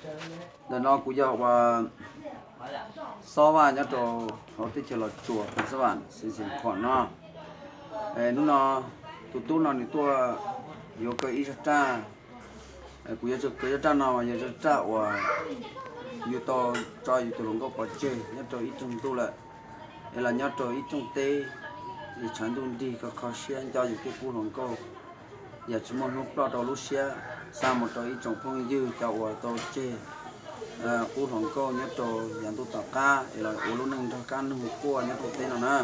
Ntawm no kuv yog uas Xob Vaj nyob rau hauv teb chaws Los Tsuas, Xeev Khuam no. Hnub no tus tub no nws tuaj yuav kaw ib zaj raj. Kuv yuav tsum kaw zaj raj no mas yog zaj raj uas yus tau tso yus tus hluas nkauj pov tseg nyob rau ib rooj ntuj lawm, es los nyob rau ib rooj teb, es tshav ntuj nrig kho kho siab nco yus tej qub hluas nkauj. Yog tsis muaj hnub ploj rau lub siab, xa mus rau ib tsoom phooj ywg cov uas tau tseg qub hluas nkauj nyob rau yav ntuj tom qab es los ua lub neej nrog kab nug quaj nyob rau teb no na.